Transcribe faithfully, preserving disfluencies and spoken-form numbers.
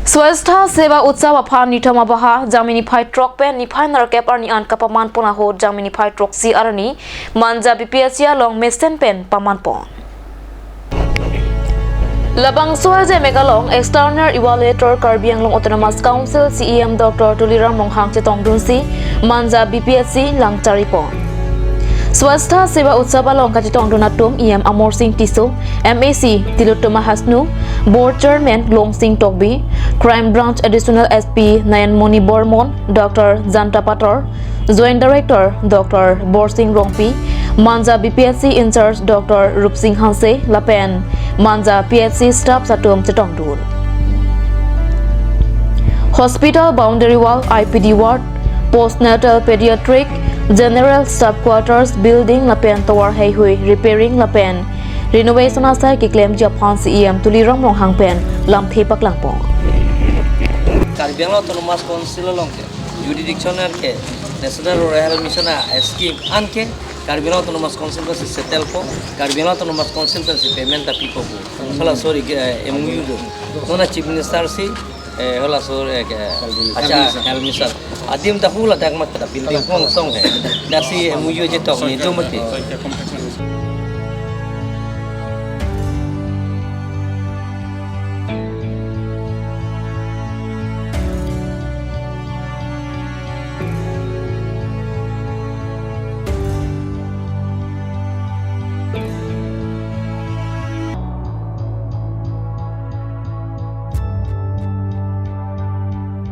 Swachhata Seva Utsav aphan nithom abaha Jangmi niphai throk pen niphai nerkep arni an kapaman pon ahut Jangmi niphai throksi arni Manja B P H C along mesen pen paman pon. Labangso ajai mek along external evaluator Karbi Anglong Autonomous Council C E M Doctor Tuliram Ronghang chetongdunsi Manja B P H C lang charipon. Swachhata Seva Utsav along kachetongdun atum E M Amarsing Tisso, M A C Tilottama Hasnu, Board Chairman Longsing Tokbi, Crime Branch Additional S P Nayanmoni Bormon, Doctor Janta Pator, Joint Director Doctor Borsing Rongpi, Manja B P H C in-charge Doctor Rupsing Hanse lapen Manja P H C staff atum chetongdun. Hospital boundary wall, I P D ward, postnatal pediatric, general staff quarters building lapen tovar heihui repairing lapen renovation asai keklemji aphan C E M Tuliram Ronghang pen lamthe paklangpon. Karbi Anglong Autonomous Council along ke jurisdiction ke National Rural Health Mission a scheme an ke Karbi Anglong Autonomous Council pensi settle po, Karbi Anglong Autonomous Council pensi payment ta pipo po. Hala sorry ke, eh, M O U do. Non a Chief Minister si, eh, hala sorry ke, acha Health Minister. Adim ta hula dak mat ta building kong song he. Dak si M O U je tong ni do mati.